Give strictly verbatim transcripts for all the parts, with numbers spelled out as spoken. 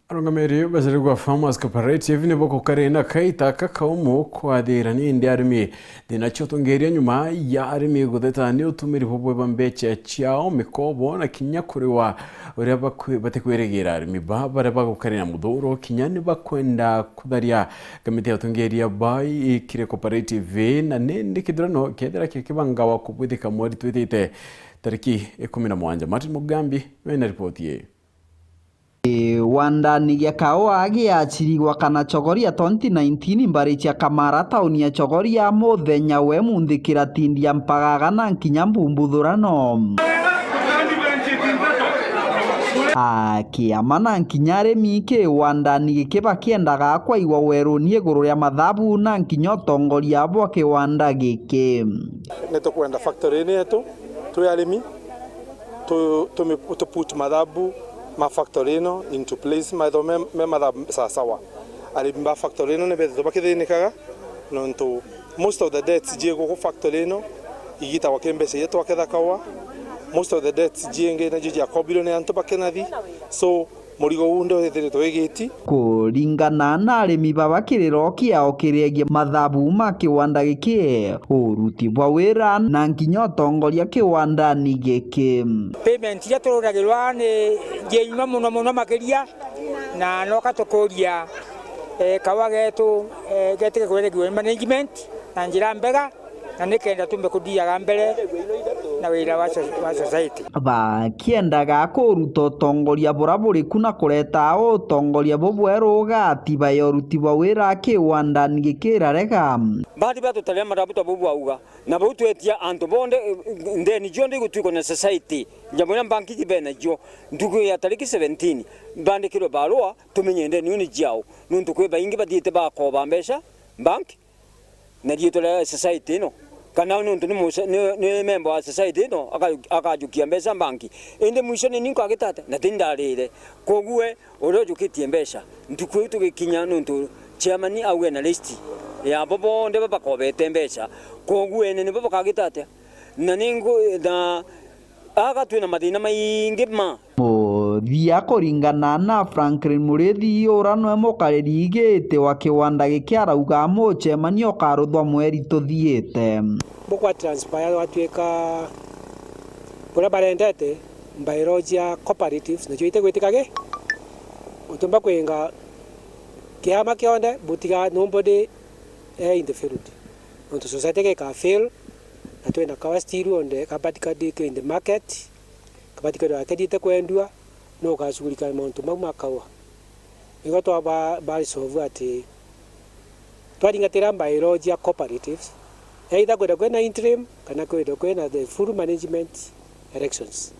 Arungamiri bacererwa Farmers Cooperative ni bagukarina kaita kakaumu kwathira ni indi arimi. Thina cia utongeria nyuma ya arimi gutheta ni utumiri bubwe bwa mbeca ciao, mikobo na kinya kuriwa uria bakwi-, batikwirigira. Arimi ba baria bagukarina muthuro kinya ni bakwenda kutharia kamiti ya utongeria ba ikire cooperative na ni ndi kithurano kethira kikibangawa kubwithika mweri twitite tariki ikumi na mwanja. Martin Mugambi wina ripoti ii. Kiwandani gia kaua giacirigwa kana Chogoria twenty nineteen mbari cia Kamara, tauni ya Chogoria, muthenya we munthi kiratindia mpagaga na nkinya mbumbuthurano. Akiama na nkinya arimi, kiwandani giki bakiendaga kwaigwa weruni iguru ria mathabu na nkinya utongoria bwa kiwanda giki. Ni tukwenda factory ino yetu twi arimi, tu, tu, tu put mathabu ma factory ino into place, methwe me, me mathabu sawasawa. Arimi ba factory ino ni bethitwe bakithinikaga, nontu most of the debts jie guku factory ino igitagwa ki mbeca iria twaketha kaua. Most of the debts jiingi najo jiakobirwe ni antu bakinathi. So, murigo uu ndio withiritwe wigiti. Kuringana na arimi baba, kiriro kiao kiriegie mathabu ma kiwanda giki, uruti bwa wira na nkinya utongoria kiwandani giki. Payment iria turugagirwa ni jia nyuma muno muno makiria, na noka tukuria, eh, kaua getu, eh, getike kueregua management na njira mbega. Na nikenda tumbe kuthiaga mbere na wira wa so-, wa society. Bakiendaga kuruta utongoria bura buri ku na kureta utongoria bubweru ugatiba ya uruti bwa wira kiwandani gikirarega. Bandi batutarira marabu ta bau bwauga, na bau twetia antu bonthe, eh, ndeni cionthe igutwikwa na society, njamu iria mbanki jibenacio. Ntuku ya tariki seventeen, mbandikirwe barua, tumenye ndeni iu ni ciao, nontu kwi baingi bathiite bakoba mbeca mbanki. Na riitwa ria society ino, kana niuntu ni muce-, ni, ni member wa society ino, aka-, akajukia mbeca mbanki. Indi mwisho ni ni nkagita atia? Na ti ndarire. Koguo we, uria ujukitie mbeca, ntuku iu tugikinya, niuntu chairman auge na list ya bo bonthe babakobete mbeca. Koguo ene nibo bakagita atia? Na ni ngu-, na Aga twina mathina maingi ma. Muthia, kuringana na Franklin Murithi, ura nwe mukariri giti wa kiwanda giki, arauga mucemanio ukaruthwa mweri tuthiite. Bukwa transpire gwatuika buria barendete mbairo cia cooperatives, nacio itigwitika gi. Utiumba kwinga kiama kionthe butiga nobody eh, in the field. Nontu society gika fail, na twina kawa still on the, kabati kaditwe in the market, kabati kethirwa kethite kwendua, no ukacugurika na mauntu mau ma kaua. Nigo twaba, ba resolve ati twaringatira mbairo cia cooperatives, either kwithirwa kwina interim kana kwithirwa kwina the full management elections.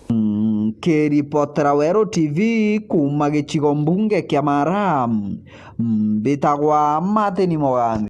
Nkiripotera Weru T V kuuma gicigo mbunge kia Mara, mbitagwa Martin Mugambi.